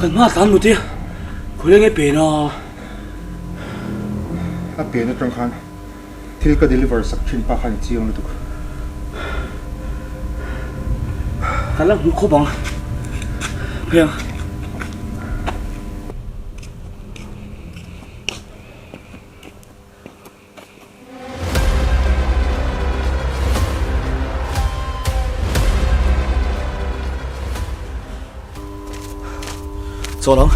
Kan hma tlan mut i khawi leng e pen a. A pen atang khan thil ka deliver sak thin pa khan i chiang lutuk. Ka la hmu khawp ang. Phei ang. Chaw lang.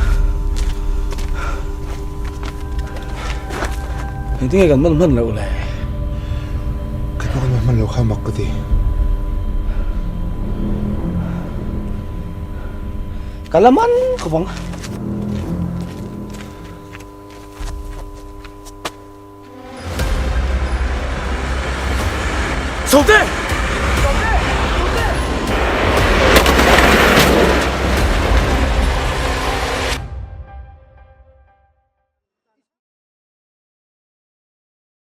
Engtin nge kan man hman loh le? Kei pawh kan man hman loh kha mak ka ti. Ka la man khawp ang. Sawte!